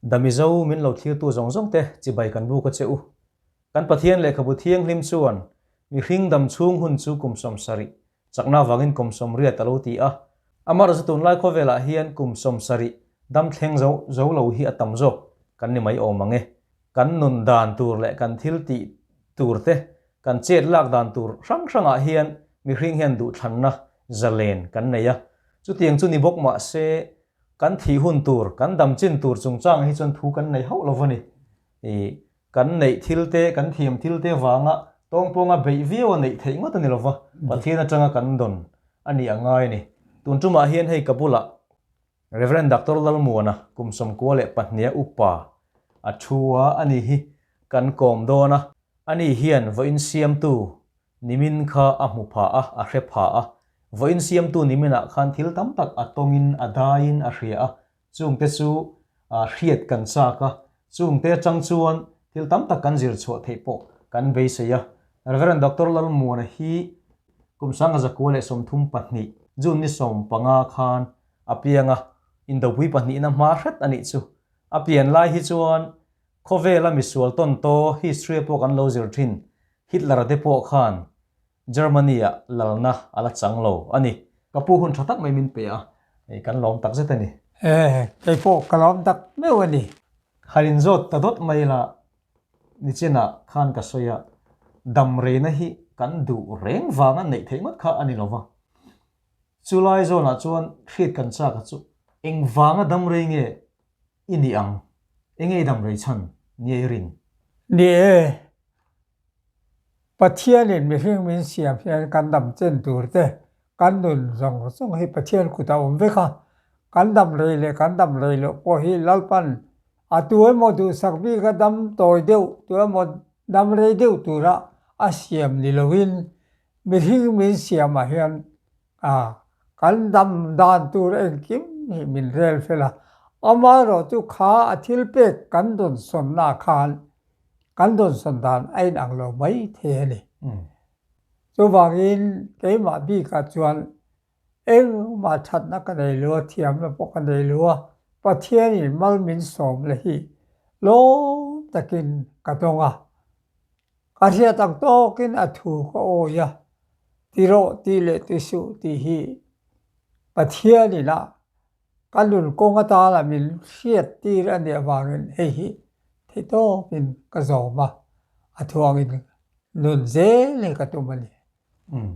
The Mizo min lo thlirtu zawng zawng te chibai kan buk a che u. Kan Pathian lehkhabu thianghlim chuan mihring dam chhung hun chu kum 70, chakna avangin kum 80 a lo ti a. Amaherawhchu tunlai khawvelah hian kum 70 dam thleng zo zo lo hi a tam zawk kan ni mai awm ang e. Kan nun dan tur leh kan thil tih tur te, kan chet lak dan tur hrang hrangah hian mihring hian duhthlanna zalen kan nei a. Chutiang chu ni bawk mah se kan thih hun tur, kan dam chin tur chungchangah hi chuan thu kan nei hauh lo va ni. Ih, kan neih thil te, kan thiam thil te vanga tawngpawnga beih viau a neih theih ngawt a ni lo va, Pathian atanga kan dawn a nih a ngai a ni. Tun tumah hian hei ka bulah Rev. Doctor Lalmuana kum 92 upa a thu a, ani hi kan kawm dawn a, ani hian vawiin siamtu Nimin kha a hmu pha a, a hre pha a. Vawiin siamtu niminah khan thil tam tak a tawngin a daiin a hria a, chungte chu hriat kan chak a, chungte atang chuan thil tam tak kan zir chhuah theih pawh kan beisei a. Rev. Doctor Lalmuana hi kum 1932, June ni 15 khan a piang a, Indopui pahnihna hma hret a nih chu. A pian lai hi chuan Khawvela misual tawntaw history pawh kan lo zir thin, Hitler-a te pawh khan Germany-ah lalna a la chang lo a ni. Ka pu hun tha tak mai min pe a, hei kan lawm tak zet a ni. E, kei pawh ka lawm tak meuh a ni. Han inzawt ta dawt mai la, nichinah khan ka sawi a, dam reina hi kan duh reng vanga neih theih ngawt kha a ni lo va. Chulai zawnah chuan hriat kan chak a chu engvanga dam rei nge I nih ang, enge i dam rei chhan nia i rin? Ni e, Pathianin mihring min siam hian kan dam chen tur te, kan nun zawng zawng hi Pathian kut a awm vek a, kan dam rei leh kan dam rei loh pawh hi Lalpan a tu emaw duhsak bik a dam tawi deuh, tu emaw dam rei deuh tura a siam ni loin mihring min siamah hian A, kan dam dan tur engkim hi min rel fel a, amaherawh chu kha a thil pek kan dawnsawnna khan kan dawnsawn dan a inang lo mai thei a ni. Chuvangin keimah bikah chuan engmah thatna ka nei lo a, thiamna pawh ka nei lo a, Pathianin mal min sawm le hi lawm takin ka dawng a. Ka hriat ang tawkin a thu ka awi a, ti rawh tih leh ti suh tih hi Pathianin a ka nun kawng atana min hriat tir a nih avangin hei hi theihtawpin ka zawm a, a thuangin nun zel hi ka tum a ni. Umm,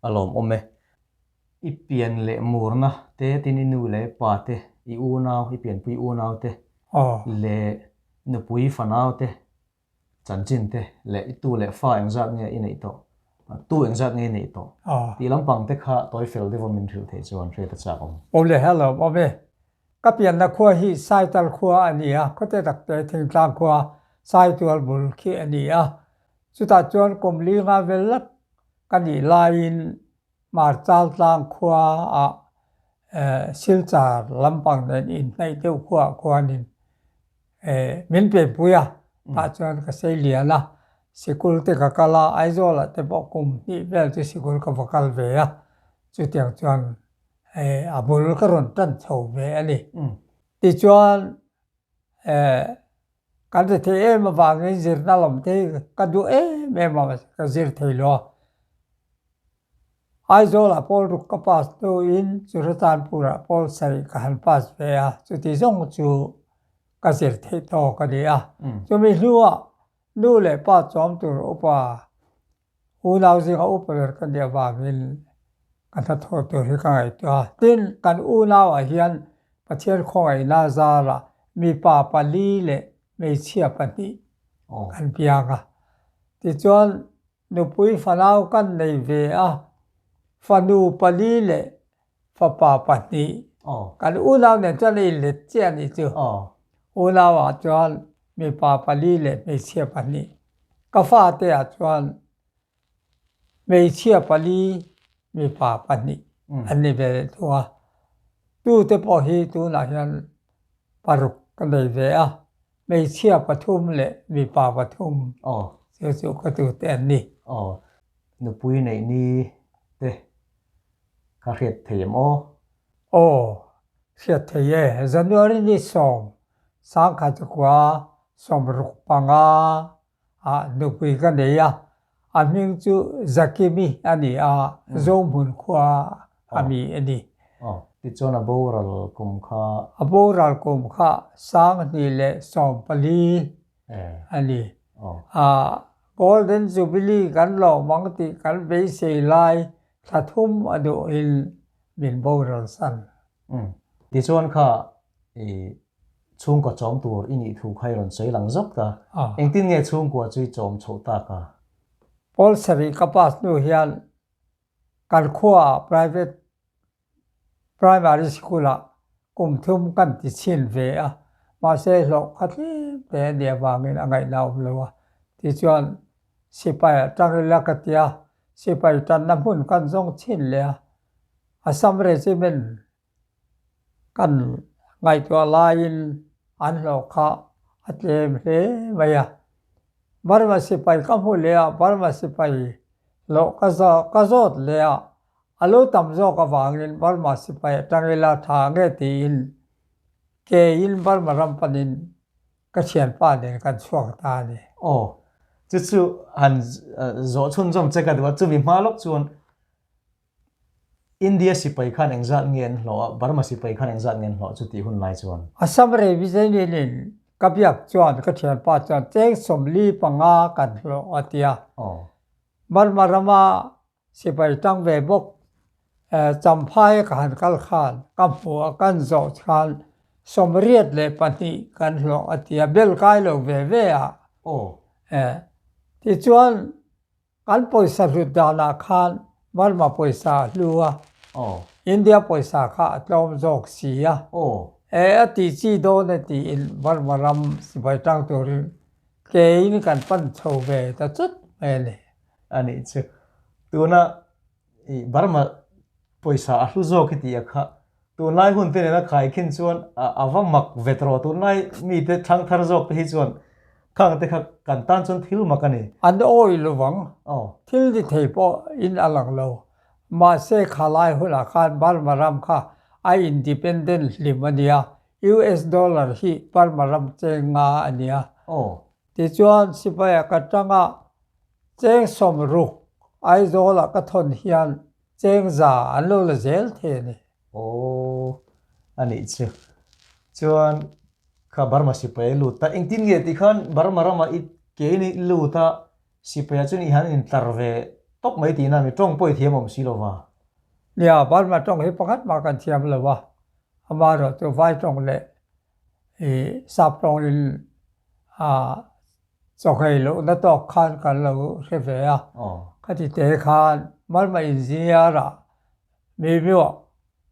a lawmawm e. I pian leh murna te tin i nu leh pa te, i unau, i pianpui unau te leh nupui fanau te Chanchin te leh i tu leh fa engzat nge i neih tawh, tu engzat nge i neih tawh tih lampang te kha tawi fel deuh a min hrilh theih chuan hriat a chak awm. Awle hello awm e. Ka pianna khua hi Saital khua a ni a, khawte takte thingtlang khua Saitual bul khi a ni a. Chutah chuan kum li nga vel lak ka nih laiin Hmarchal tlang khua ah Silchar lampang nen inhnaih deuh khuaah khuanin min pempui a, tah chuan ka sei lian a, sikul te ka kal a, Aizawl ah te pawh kum hnih vel chu sikul ka va kal ve a, chutiang chuan a bul ka rawn tan chho ve a ni. Tichuan kan ri thei em avangin zirna lam te hi ka duh em em a, ka zir thei lo a. Aizawlah pawl ruk ka pass hnuin Churachandpur-ah pawl sarih ka han pass ve a, chuti zawng chu ka zir theih tawk a ni a. Chumi hnuah nu leh pa chawm tur upa unau zinga upa ber ka nih avangin ka hnathawh tur hi ka ngaihtuah a. Tin, kan unauah hian Pathian khawngaihna zarah mipa pali leh hmeichhia pahnih kan piang a. Tichuan, Nupui fanau kan nei ve a, fanu pali leh fapa pahnih. Kan unau nen chuan a inlet chiah a nih chu. Unau ah chuan mipa pali leh hmeichhia pahnih. Ka fate ah chuan hmeichhia pali, mipa pahnih an ni ve leh thung a. Tute pawh hi tunah hian paruk ka nei ve a. Hmeichhia pathum leh mipa pathum chu chu ka tute an ni. Aw, nupui neih ni te kha hriat thei em aw? Aw, hriat thei e. January ni 10, Sangkhatkua 65 ah nupui ka nei a, a hming chu Zakimi a ni a, Zohmun khua a mi a ni. Tichuan a boral kum kha. A boral kum kha 2014 a ni. Golden Jubilee kan lawm ang tih kan beisei lai thla thum a duhin min boral san. Tichuan kha i chhungkaw chawm tur i nih thu kha i rawn sawi lang zawk ta. Engtin nge chhungkua chu i chawm chhoh tak a? Pawl sarih ka pass hnu hian kan khuaah private primary school ah kum thum kan ti chhin ve a, mahse hlawh kha tlem te a nih avangin a ngaihna awm lo a. Tichuan sipai ah tang ila ka ti a, sipai tanna hmun kan zawng chhin leh a, Assam Regiment Kan ngaihtuah laiin an hlawh kha a tlem hle mai a. Burma sipai ka hmu leh a, Burma sipai hlawh ka ka zawt leh a, a lo tam zawk avangin Burma sipai atang ila tha nge tiin keiin Burma ram panin ka thianpa nen kan chhuak ta a ni. Aw, chu chu han zawh chhunzawm che ka duh a, chumi hma lawk chuan India sipai khan engzat nge an hlawh a, Burma sipai khan engzat nge an hlawh chu tih hun lai chuan. Assam Revision in ka biak chuan ka thianpa chuan cheng 45 kan hlawh a ti a. Burma rama sipai tang ve bawk Champhai ka han kal khan ka hmuh a kan zawh khan 82 kan hlawh a ti a, bel kai lo ve ve a. Tichuan Kan pawisa hlut danah khan Burma pawisa a hlu a, India pawisa kha a tlawm zawk si a. E a tih chi dawn e tiin Burma ram sipai tang turin keiin kan pan chho ve ta chut mai a ni. A nih chu. Tuna i Burma pawisa a hlu zawk i tih a kha Tunlai hun te nena khaikhin chuan a va mak vet rawh. Tunlai mite thlang thar zawk te hi chuan khang te kha kan tan chuan thil mak a ni. An awi lo vang. Thil ni thei pawh in a lang lo. Mahse khalai hunah khan Burma ram kha a independent hlim a nia. US dollar hi Burma ram cheng nga a nia. Tichuan sipaia ka tanga cheng 60 Aizawlah ka thawn hian Cheng za an lo la zel thei a ni. Aw, a nih chu. Chuan kha Burma sipai a lut ta. Engtin nge tih khan Burma ramah i kein i lut a, sipai ah chuan i han intlar ve tawp mai tihna mi tawng pawh i thiam awm si lo va. Nia, Burma tawng hi pakhat mah kan thiam lo a, amaherawh chu vai tawng leh i sap tawngin a Chawhei lohna tawk khan kan lo hre ve a, khati te khan Burma engineer ah Mimiuah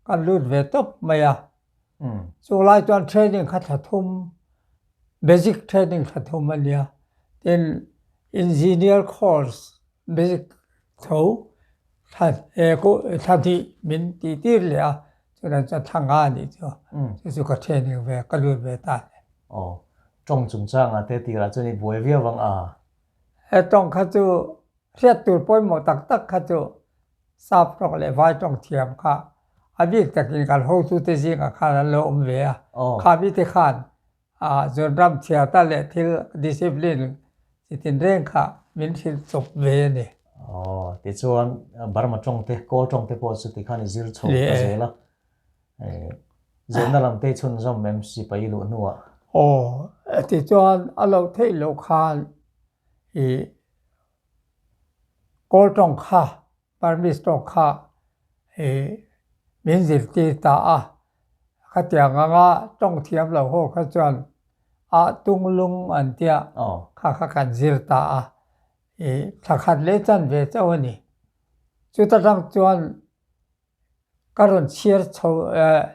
kan lut ve tawp mai a. Chung lai chuan training kha thla thum, basic training thla thum a nia. Tin, engineer course basic tho thla thla hnih min tih tir leh a, chutiang chuan thla nga a nih chu, chu chu ka training ve, ka lut ve ta a ni. Tawng chungchangah te tirah chuan i buai viau ang a. He tawng kha chu hriat tur pawimawh tak tak kha chu sap tawng leh vai tawng thiam kha a bik takin kan hotute zingah khan an lo awm ve a. Kha mite khan zunram chhiata leh thil discipline chi tinreng kha min hrilh chawp ve a ni. Aw, tichuan Burma tawng te, Kawl tawng te pawh chu tikhan i zir chho ta zel a. Zirna lam te chhunzawm em sipai luh hnuah? Aw, tichuan a loh theih loh khan i Kawl tawng kha, Burmese tawng kha i min zirtir ta a. Khatiang anga tawng thiam lo ho kha chuan ah tung lung an tia kha kha kan zir ta a. I thla khat leh chan ve chauh a ni. Chuta tang chuan Ka rawn chhiar chho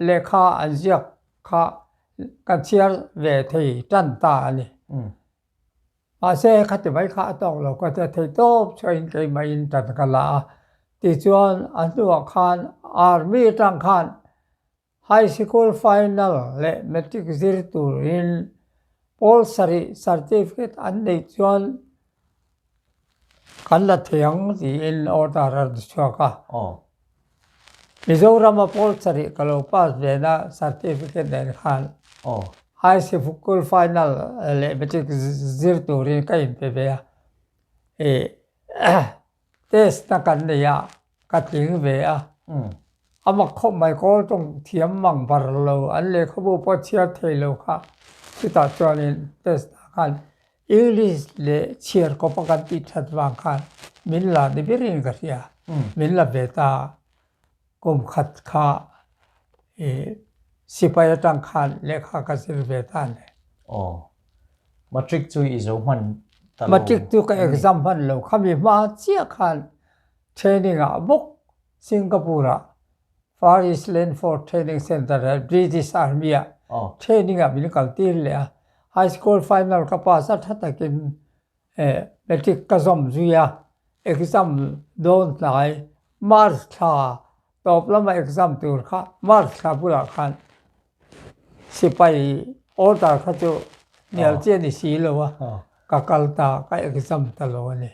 lehkha an ziak kha ka chhiar ve thei tan ta a ni. Mahse khati mai kha a tawk lo ka tia thei tawp chhuahin keimah-in tan ka la a. Tichuan a hnuah khan Army atang khan High Sikul Final leh Matric zir turin pawl sarih certificate an neih chuan Kan la thei ang tiin order a rawn chhuak a. Mizorama pawl sarih ka lo pass ve na certificate nen khan. High Sikul final leh matric zir turin ka inpe ve a, ih test na kan nei a, ka tling ve a. A mak khawp mai kawl tawng thiam mang bar lo, an lehkhabu pawh chhiar thei lo kha chutah chuanin test ah khan English leh chhiar kawp a kan tih that vang khan min la ni berin ka hria, min la ve ta a. Kum khat kha i sipai atang khan lehkha ka zir ve ta a ni. Aw. Matric chu i zo hman ta lo. Matric chu ka exam hman lo. Khami hma chiah khan training ah bawk Singapore ah Far East Land Force Training Centre ah British Army ah training ah min kal tir leh a. High School final ka pass a tha takin Matric ka zawm zui a, exam dawn hnai March thla tawp lama exam tur kha March thla bulah khan sipai order kha chu hnial chiah ni si lo a, ka kal ta ka exam ta lo a ni.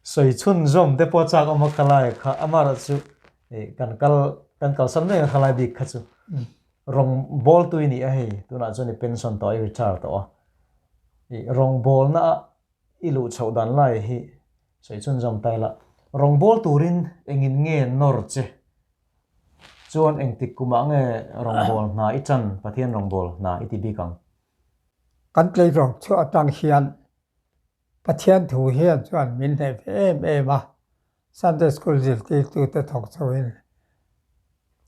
Sawi chhunzawm te pawh chak awm a khalai kha amaherawh chu kan kal kan kalsan mek a khalai bik kha chu Rawng bawl tui ni a hei, tunah chuan i pension tawh a, i retire tawh a. I rawng bawlna a i luh chhoh dan lai hi sawi chhunzawm ta ila, rawng bawl turin engin nge nawr che? Chuan engtik kumah nge rawng bawl hna i tan, Pathian rawng bawl hna i ti bik ang? Kan tleirawl chhuah atang hian Pathian thu hian chuan min hneh ve em em a, Sunday School zirtirtute thawk chhoin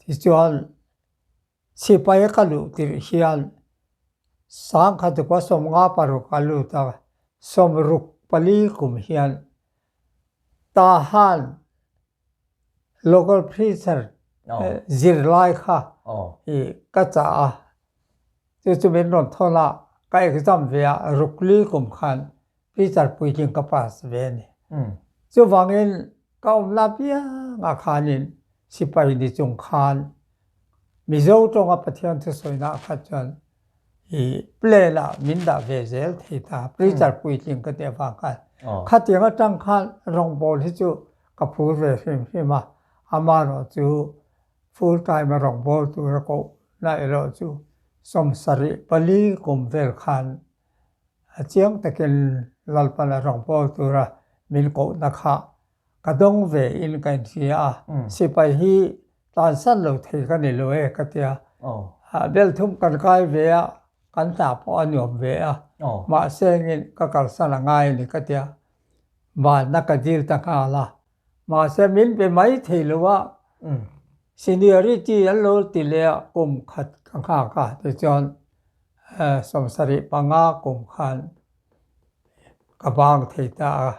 tichuan sipai ka luh tirh hian sangkhat tukua 56 a lut a, 64 kum hian Tahan Local preacher zirlai kha ka chah a, chu chu min rawn thawn a, ka exam ve a, rukli kum khan preacher puitling ka pass ve a ni. Chuvangin ka awmna piangah khanin sipai ni chung khan Mizo tawnga Pathian thusawinak kha chuan i plane ah min dah ve zel thei ta, preacher puitling ka tih avang khan. Khatiang atang khan rawngbawl hi chu ka phur ve hrim hrim a, amaherawh chu full time a rawngbawl tura kohna erawh chu 74 kum vel khan a chiang takin Lalpana rawngbawl tura min kohna kha Ka dawng ve in ka inhria a, sipai hi tlansan lo thei ka ni lo e ka tia. Bel thum kan kai ve a, kan hna pawh a nuam ve a, mahse engin ka kalsan a ngai a ni ka tia. Vanna ka dil ta nghal a, mahse min pe mai thei lo a, seniority an lo ti leh a, kum khat ka nghak a, tichuan 75 kum khan Ka bang thei ta a,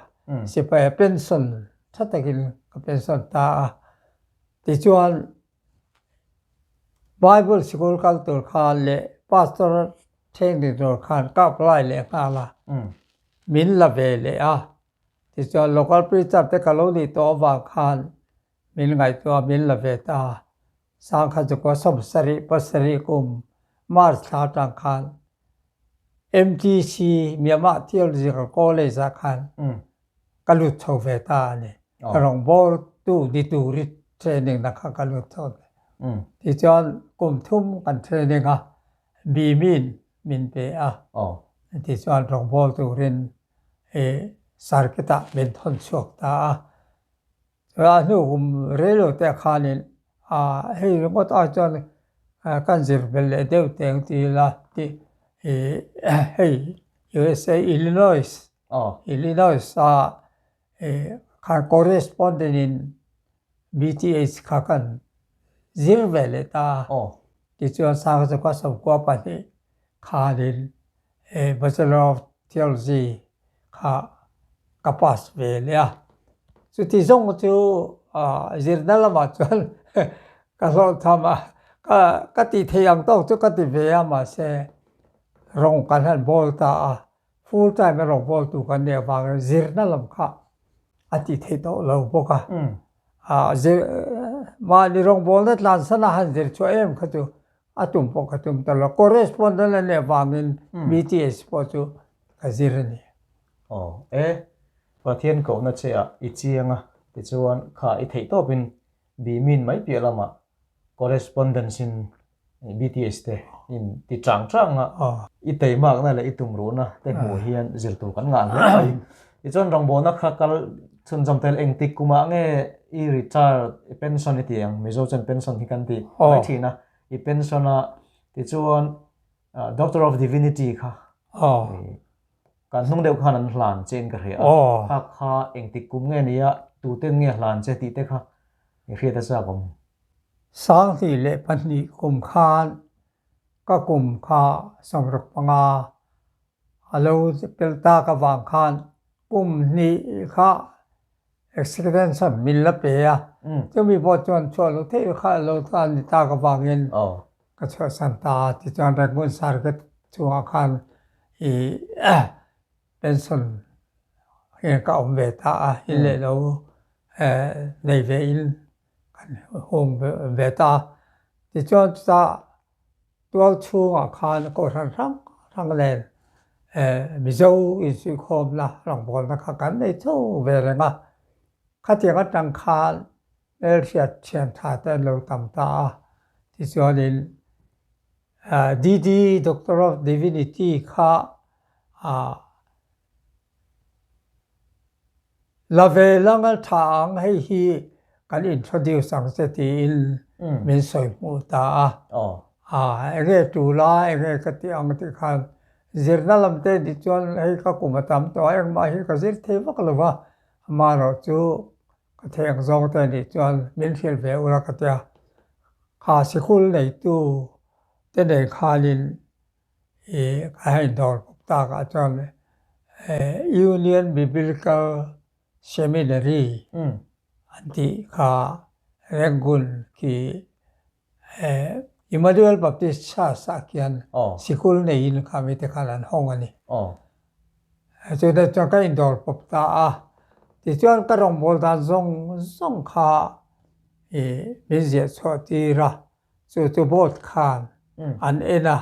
sipai a pension tha takin ka pension ta a. Tichuan Bible sikul kal tur khan leh pastor training tur khan ka apply leh nghal a, min la ve leh a. Tichuan local preacher te ka lo nih tawh avang khan min ngaihtuah a, min la ve ta a. Sangkhat zakua 77 kum March thla atang khan MTC Myanmar Theological College ah khan ka lut chho ve ta a ni. Ka rawngbawltu ni turi training na kha ka lut chho ve. Tichuan kum thum kan training a, Bimin min pe a. Tichuan rawngbawl turin circuit ah min thawn chhuak ta a. A hnu kum rei lo te khanin hei ringawt ai chuan kan zir belh leh deuh teh ang ti ila tih hei USA Illinois Illinois a khan correspondent in BTH kha kan zir ve leh ta a tichuan Sangzakua 92 khanin Bachelor of Theology kha ka pass ve leh a. Chuti zawng chu zirna lamah chuan ka hlawhtham a, ka tih theih ang tawk chu ka ti ve a mahse rawng kan han bawl ta a, full time a rawng bawl tu kan nih avangin zirna lam kha a tih theih tawh lo bawk a. Mahni rawngbawlna tlansan a han zir chhuah em kha chu A tum pawh ka tum ta lo. Correspondent a nih avangin BTS pawh chu ka zir a ni. Aw e, Pathian kohna che ah i chiang a, tichuan kha i theih tawpin Bimin mai piah lamah correspondence in BTS te in ti chang chang a, i teimakna leh i tumruhna te hmuh hian zir tur kan ngah hle mai. Tichuan rawngbawlna kha kal chhunzawm tel engtik kumah nge i retire, i pension i ti ang, Mizo chuan pension hi kan ti mai thin a, i pension a, tichuan Doctor of Divinity kha kan hnung deuh khan an hlan che in ka hria a, kha kha engtik kum nge nia, tuten nge hlan che tih te kha i hriat a chak awm. 2002 kum khan ka kum kha 65 a lo pel tak avang khan kum hnih kha extension min la pe a, chumi pawh chuan chhuah loh theih kha a lo ta ni tak avangin ka chhuahsan ta a, tichuan Rangoon Circuit chungah khan ih pension hian ka awm ve ta a, in leh lo nei ve in kan hung ve ta a. Tichuan chutah tual chhungah khan kohhran hrang hrang nen Mizo insuihkhawmna rawngbawlna kha kan nei tho ve reng a. Khatiang atang khan hmelhriat thian tha te an lo tam ta a. Tichuanin DD Doctor of Divinity kha La ve lang a tha ang hei hi kan introduce ang che tiin min sawi hmuh ta a. Enge tul a, enge ka tih ang tih khan zirna lam te nih chuan hei ka kum a tam tawh a, engmah hi ka zir thei vak lo va, amaherawhchu ka theih ang zawng te nih chuan min hrilh ve ula ka tia. Kha sikul neitu te nen khanin I ka hei dawr kawp takah chuan Union Biblical Seminary an tih kha Rangoon khi Emmanuel Baptist Church ah khian sikul neiin kha mite khan an hawng a ni. Chutah chuan ka indawr pawp ta a, tichuan ka rawngbâwl dan zawng zawng kha min ziah chhuah tir a. Chu chu board khan an en a,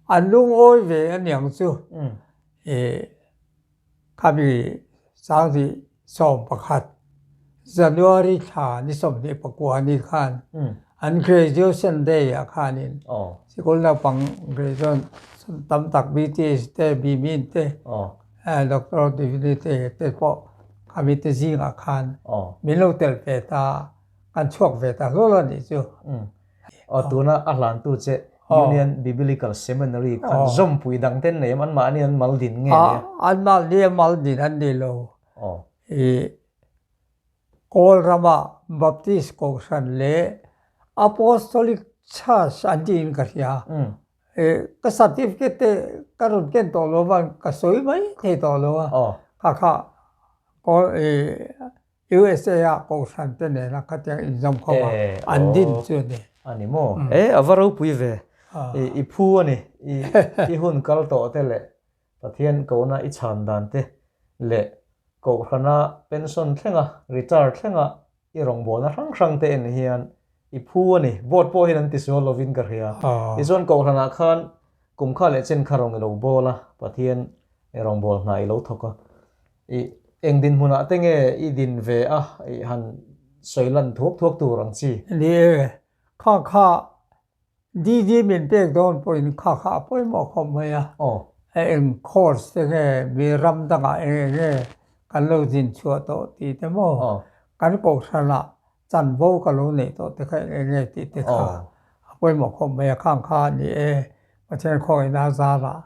an lungawi ve aniang chu i khami 2011 January thla ni 29 ni khan an graduation day ah khanin sikul naupang graduation tam tak BTS te Bimin te Doctor of Divinity te pawh khami te zingah khan min lo tel ve ta, kan chhuak ve ta hlawl a nih chu. Aw, tuna a hlantu che Union Biblical Seminary khan zawmpui dang ten nei em? Anmahni an mal din nge nia? Anmahni a mal din an ni lo. I Kawl rama Baptist Kohhran leh Apostolic Church an tiin ka hria. Ka certificate te ka rawn ken tawh lo va, ka sawi mai thei tawh lo a. Kha kha USA a Kohhran te nena khatiang inzawm khawm a an din chu a ni. A ni maw? E, a va ropui ve. I phu a ni. I hun kal tawh te leh Pathian kohna i chhan dan te leh Kohhrana pension thlenga, retire thlenga i rawngbawlna hrang hrang te en hian i phu a ni. Vote pawh hian an ti sual lovin ka hria. Tichuan Kohhranah khan kum kha leh chen kha rawng i lo bawl a, Pathian i rawngbâwl hna i lo thawk a. I eng dinhmunah te nge i din ve a, i han sawi lan thuak thuak tur ang chi? Ni e, kha kha DD min pek dawn pawhin kha kha a pawimawh khawp mai a. Eng course te nge mi ram dangah eng eng nge kan lo zin chhuah tawh tih te maw, kan kohhranah chanvo ka lo neih tawh te kha eng eng nge tih te kha a pawimawh khawp mai a. Khang kha ni e, Pathian khawngaihna zarah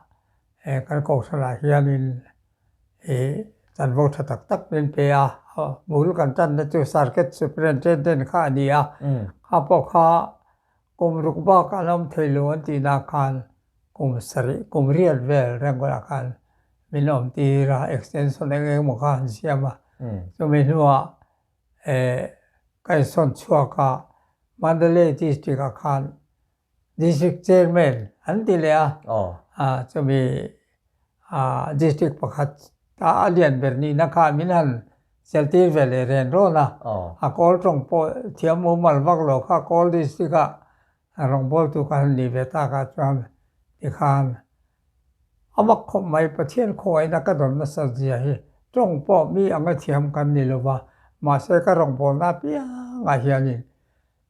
kan kohhranah hianin chanvo tha tak tak min pe a. Bul kan tanna chu Circuit Superintendent kha a ni a, kha pawh kha Kum ruk bak an awm thei lo an tih nak khan kum sarih, kum riat vel rengawlah khan min awm tir a, extension eng eng emaw kha an siam a. Chumi hnuah ka insawn chhuak a, Mandalay district ah khan district chairman an ti leh a, chumi District pakhat a a lian ber nihna kha min han cheltir ve leh ren rawn a, a kawl tawng pawh thiam mumal vak lo kha kawl district ah rawngbawltu ka han nih ve tak ah chuan tikhan a mak khawp mai Pathian khawngaihna ka dawn nasa zia hi tawng pawh mi anga thiam kan ni lo va, mahse ka rawngbawlna apiangah hianin.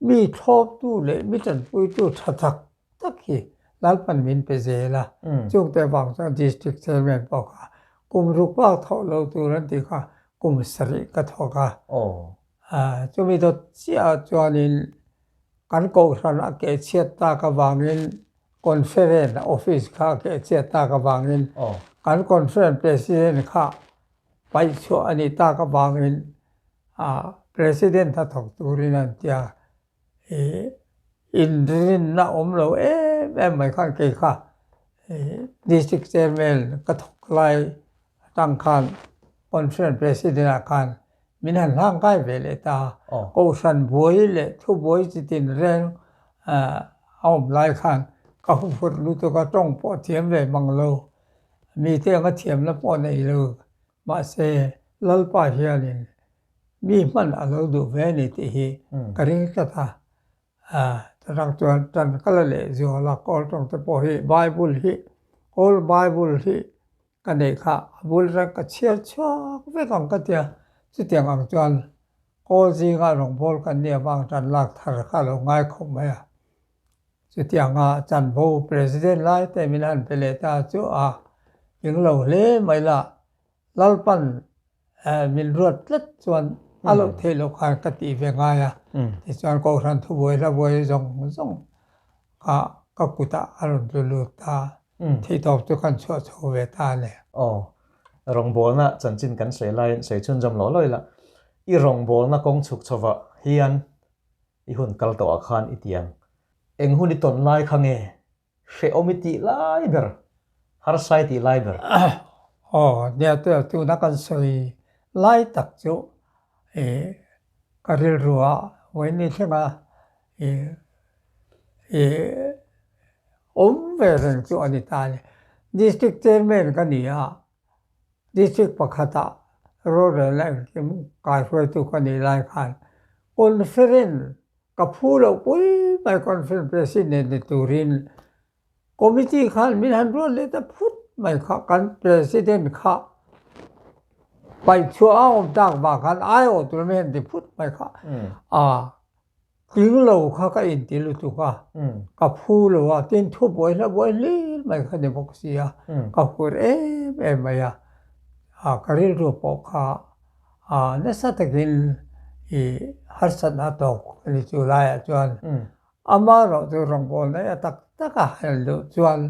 Mi thlawptu leh mi tanpuitu tha tak tak hi Lalpan min pe zel a, chungte vang chuan District Chairman pawh kha kum ruk bak thawh lo tur an tih kha kum sarih ka thawk a. Chumi dawt chiah ah chuanin kan kohhran a keh chhiat tak avangin Conference office kha a keh chhiat tak avangin kan Conference President kha paih chhuah a nih tak avangin President hnathawk turin an ti a, ih inrinna awm lo em em mai khan kei kha ih District Chairman ka thawk lai atang khan Conference President ah khan min han hlang kai ve leh ta a, Kohhran buai leh thubuai chi tin reng a awm lai khan ka huphurh lutuk a, tawng pawh thiam ve mang lo, mite anga thiamna pawh nei lo. Mahse, Lalpa hianin mi hman a lo duh ve a ni tih hi ka ring tlat a. Chutang chuan tan ka la leh zual a, Kawl tawng te pawh hi Bible hi, Kawl Bible hi ka neih kha a bul reng ka chhiar chhuak vek ang ka tia. Chutiang ang chuan Kawl zinga rawngbâwl kan nih avang tan lak thar kha a lo ngai khawp mai a. Chutianga chanvo President lai te min han pe leh ta chu a eng lo hle mai la, Lalpan min ruat tlat chuan a loh theih loh khan ka tih ve ngai a, tichuan Kohhran thubuai hlabuai zawng zawng kha ka kutah a rawn tlu lut ta, theihtawp chu kan chhuah chho ve ta a ni. Aw, rawngbawlna chanchin kan sawi laiin sawi chhunzawm lawh lawih la, i rawngbawlna kawng chhuk chhovah hian I hun kal tawh ah khan i ti ang. Eng hun i tawn lai kha nge? Hrehawm i tih lai ber? Harsa i tih lai ber? Aw, nia tuna tuna kan sawi lai tak chu ih ka rilru ah vawiin thlenga ih ih awm ve reng chu a ni ta a ni. District Chairman ka ni a, District pakhatah rorelna engkim kaihruaitu ka nih lai khan conference ka phu loh pui mai conference president ni turin committee khan min han ruat leh ta phut mai kha kan president kha paih chhuah a awm tak vang khan aiawh tur min han ti phut mai kha a Tling lo kha ka inti lutuk a, ka phu lo a, tin thu buai hla buai hlir mai kha ni bawk si a, ka hur em em mai a, ka rilru pawh kha nasa takin ih harsatna a tawk a ni chu laiah chuan amaherawh chu rawngbâwl nei a tak tak a han luh chuan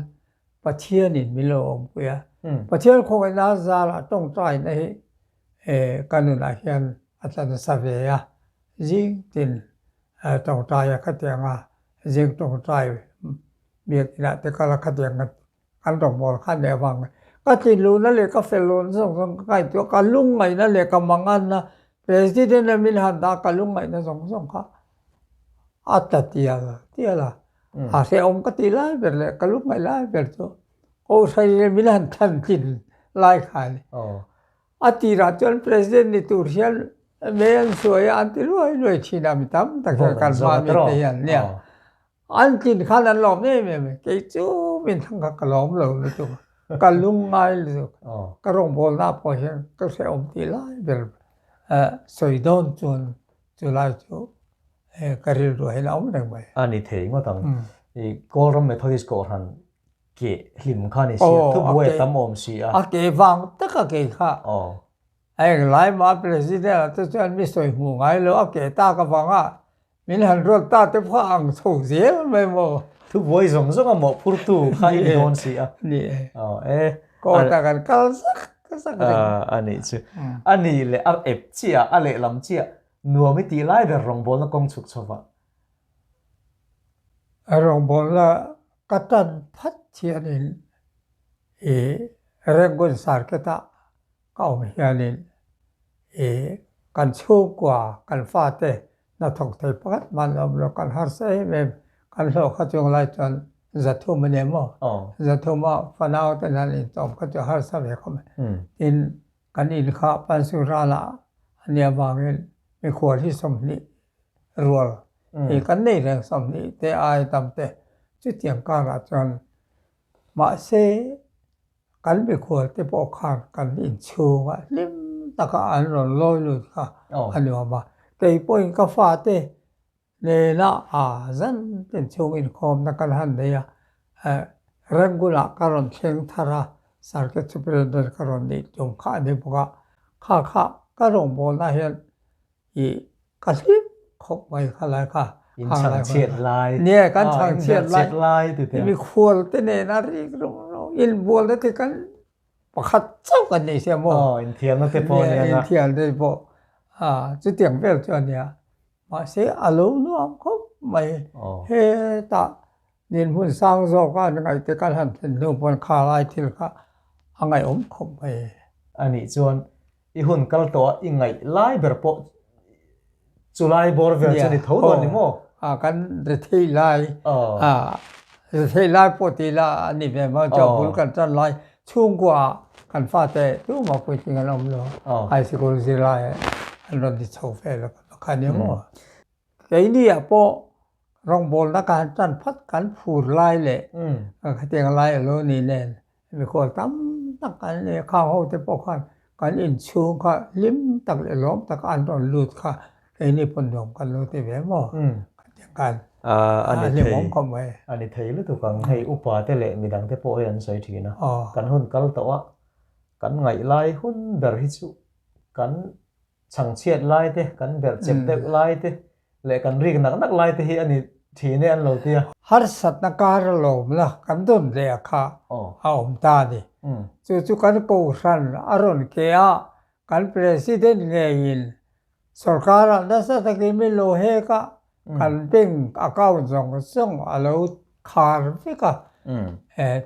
Pathianin min lo awmpui a, Pathian khawngaihna zarah tawngtaina hi ka nunah hian a tla nasa ve a. Zing tin tawngtai a khatiang a, zing tawngtai biakinah te kal a khatiang a kan rawngbâwl kha a nih avang ka tlinluhna leh ka fel lohna zawng zawng ka ngaihtuah ka lungngaihna leh ka manganna President a min han dah ka lungngaihna zawng zawng kha a tla tial tial a, a hrehawm ka tih lai ber leh ka lungngaih lai ber chu Kohhran in min han thlan tlin lai kha a ni. A tirah chuan President ni tur hian mei an suai a, an ti luai luai thin a, mi tam tak hian kan hma mi te hian nia. An tlin khan an lawm em em a, kei chu min thlang kha ka lawm lo lutuk a, ka lungngai lutuk a, ka rawngbawlna pawh hian ka hrehawm tih lai ber sawi dawn chuan chulai chu ka rilru hian a awm reng mai. A ni thei ngawt ang. I Kawlram Methodist Kohhran Ke hlim kha ni si a, thubuai a tam awm si a. A ke vang tak a ke kha. A englai mah President ah te chuan mi sawi hmuh ngai lo, a ke tak avanga min han ruat ta te pawh a ang chho zel mai maw. Thubuai zawng zawng a mawhphurtu kha i ni dawn si a. Ni e. Aw e. Court ah kan kal zak zak reng. A nih chu. A nih leh a ep chiah, a lehlam chiah nuam i tih lai ber rawngbawlna kawng chhuk chhovah. Rawngbawlna Ka tan phat hianin i Rangoon Circuit ah ka awm hianin i kan chhungkua kan fate hnathawk thei pakhat hman a awm lo, kan harsa em em, kan hlawh kha chung lai chuan zathum a ni maw, zathum a fanau ten han intawm kha chu harsa ve khawp mai. Tin, kan in kha Pansur ah a nih avangin mikhual hi 20 rual hi kan nei reng 20 te ai tam te chutiang karah chuan mahse kan mikhual te pawh khan kan inchhungah hlim taka an rawn lawi lut kha a nuam a, kei pawhin ka fate. Nena a zan tin chhung inkhawmna kan han nei a, Rangoon-ah ka rawn thleng thar a, Circuit Superintendent ka rawn nih tum kha a ni bawk a, kha kha ka rawngbawlna hian i ka hlim khawp mai kha lai kha. In chhangchhiat lai. Nia, kan chhangchhiat lai. Mikhual te nena rik rum rum inbualna te kan pakhat chauh kan nei sia maw? Aw, inthiamna te pawh nia. Inthiamna te pawh. Chutiang vel chu a nia. Mahse, a lo nuam khawp mai. Hetah dinhmun sang zawka an ngaih te kan han thlen hnu pawn kha lai thil kha a ngaihawm khawp mai. A nih chuan i hun kal tawh a i ngaih lai ber pawh chu lai bawr vel chu ni tho dawn ni maw? Aw, kan rethei lai, rethei lai pawh ti ila a ni ve mai chuan bul kan tan lai chhungkua ah kan fate tumah puitling an awm lo, high sikul zirlai an rawn ti chho vel a kha nia maw? Keini ah pawh rawngbawlna ka han tan phat kan phur lai leh khatiang lai a lo ni nen Mikhual tam tak an nei a, khang ho te pawh khan kan inchhung kha hlim tak leh lawm tak an rawn lut kha keini pawn nuam kan lo ti ve maw? Khatiang khan a hlimawm khawp mai. A ni thei lutuk ang, hei upa te leh midang te pawh hei an sawi thin a, kan hun kal tawh a, kan ngaih lai hun ber hi chu kan Chhangchhiat lai te, kan berh chep deuh lai te leh kan rik nak nak lai te hi a ni thin e an lo ti a. Harsatna kar a lawmna kan dawn leh a kha a awm ta a ni. Chu chu kan kohhran a rawn ke a, kan President ngeiin sorkarah nasa takin min lo hek a, kan bank account zawng zawng a lo khar vek a.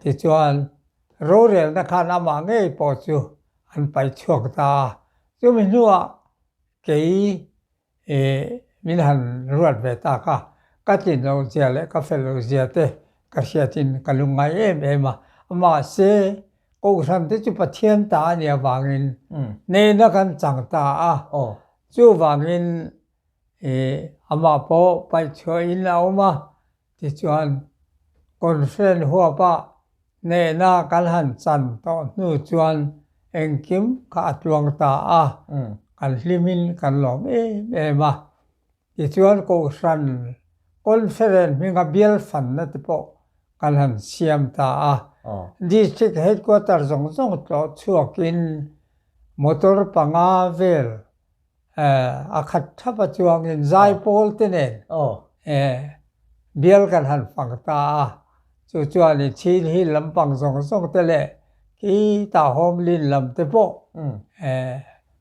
Tichuan rorelna khan amah ngei pawh chu an paih chhuak ta a. Chumi hnuah kei min han ruat ve tak a, ka tlin loh zia leh ka fel loh zia te ka hriatin ka lungngai em em a. Mahse, Kohhran te chu Pathian ta a nih avangin nena kan chang ta a, chuvangin amah pawh paih chhuahin a awm a, Tichuan, conference huapa hnehna kan han chan tawh hnu chuan engkim kha a tluang ta a, kan hlimin kan lawm em em a. Tichuan, Kohhran conference hminga bial fanna te pawh kan han siam ta a. District headquarter zawng zawng tlawh chhuakin motor panga vel A khat thap a chuangin zaipawl te nen bial kan han fang ta a, chu chuan i Chin Hill lampang zawng zawng te leh khitah Home Lin lam te pawh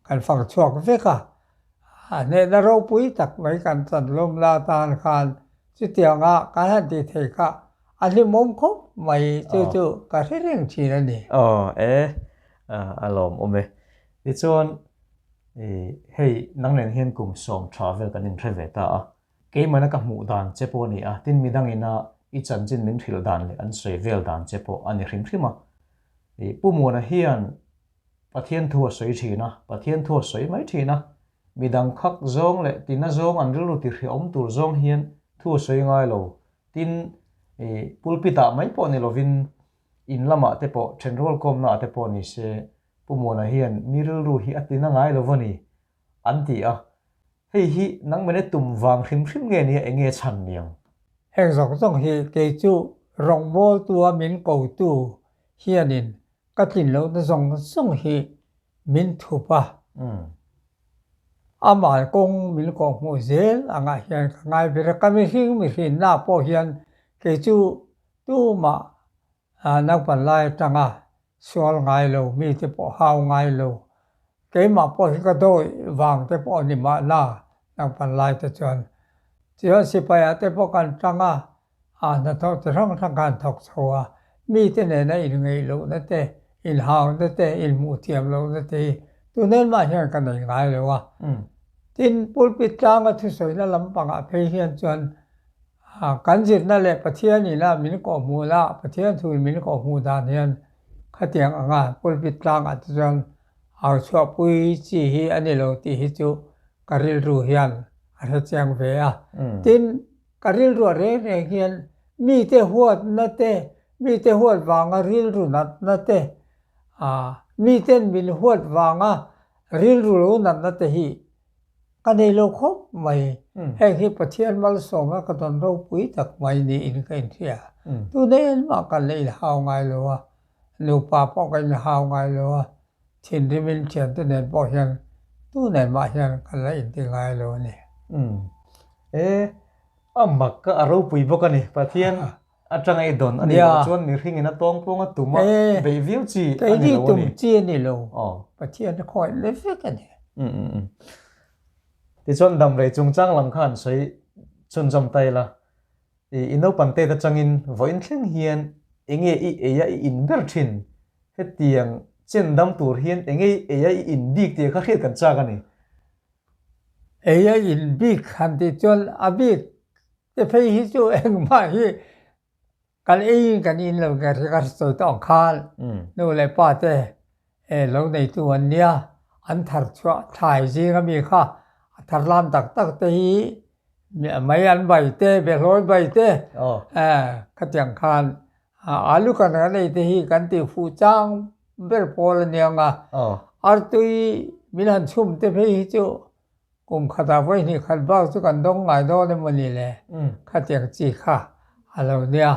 kan fang chhuak vek a. A hnehna ropui tak mai kan chan lawm la tan khan chutianga kan han tih thei kha a hlimawm khawp mai chu chu ka hre reng thin a ni. Aw e, a lawmawm e. Tichuan Hei, nang nen hian kum sawm tha vel kan inhre ve ta a. Keimahna ka hmuh dan che pawh a ni a, tin midangina i chanchin min hrilh dan leh an sawi vel dan che pawh a ni hrim hrim a. Pu Muana hian Pathian thu a sawi thin a, Pathian thu a sawi mai thin a, midang khak zawng leh tina zawng an rilru ti hreawm tur zawng hian thu a sawi ngai lo. Tin, pulpit ah mai pawh ni lovin in lamah te pawh, thenrual kawmna ah te pawh ni se, Pu Muana hian mi rilru hi a tina ngai lo va ni, an ti a. Hei hi nangmene tum vang hrim hrim nge nia enge chhan niang? Heng zawng zawng hi kei chu rawngbawltua min kotu hianin ka tlin lohna zawng zawng hi min thup a. Amah kawng min kawhhmuh zel angah hian ka ngai ber a, ka mihring mihrinna pawh hian kei chu tumah Naupan lai atanga sual ngai lo, mite pawh hau ngai lo, keimah pawh hi ka dawih vang te pawh a ni mahna naupan lai te chuan. Tichuan sipaiah te pawh kan tang a, a hnathawh chi hrang hrang khan thawk chho a, mite nena inngeih lohna te, inhauna te, inhmuh thiam lohna te hi tunen mah hian ka nei ngai lo a. Tin, pulpit tlanga thusawina lampangah phei hian chuan Kan zirna leh Pathian ina min kawhhmuhna, Pathian thuin min kawhhmuh dan hian khatiang anga pulpit tlangah te chuan au chhuahpui chi hi a ni lo tih hi chu ka rilru hian a hrechiang ve a. Tin, ka rilruah reng reng hian mite huatna te, mite huat vanga rilru natna te, miten min huat vanga rilru lo natna te hi. ka nei lo khawp mai. Heng hi Pathian malsawmna ka dawn ropui tak mai niin ka inhria. Tuna engmah kan la inhau ngai lo a, nupa pawh kan inhau ngai lo a, thinrimin thiante nen pawh hian tu nen mah hian kan la inti ngai lo a ni. E, a mak a ropui bawk a ni. Pathian atanga i dawn a nih loh chuan mihring in a tawng pawng a tum a, beih viau chi a ni lo a ni. Keini tum chi a ni lo. Pathian a khawih leh vek a ni. Tichuan damrei chungchang lam kha an sawi chhunzawm ta ila, i naupang tet atangin vawiin thleng hian enge i ei a i in ber thin? Hetiang chen dam tur hian enge i ei a i in bik tih kha hriat kan chak a ni. Ei a in bik han tih chuan a bik te phei hi chu engmah hi kan ei in kan in lo ka hria ka sawi tawh ang khan nu leh pa te lo neitu an nia an thar chhuah thlai zing ami kha a thar lam tak tak te hi mai an bai te behlawi bai te khatiang khan alu kan kan ei te hi kan tih fuh chang ber pawl a nia ang a artui min han chhum te phei hi chu Kum khatah vawi hnih khat bak chu kan dawng ngai dawn emaw ni le? Khatiang chi kha a lo nia.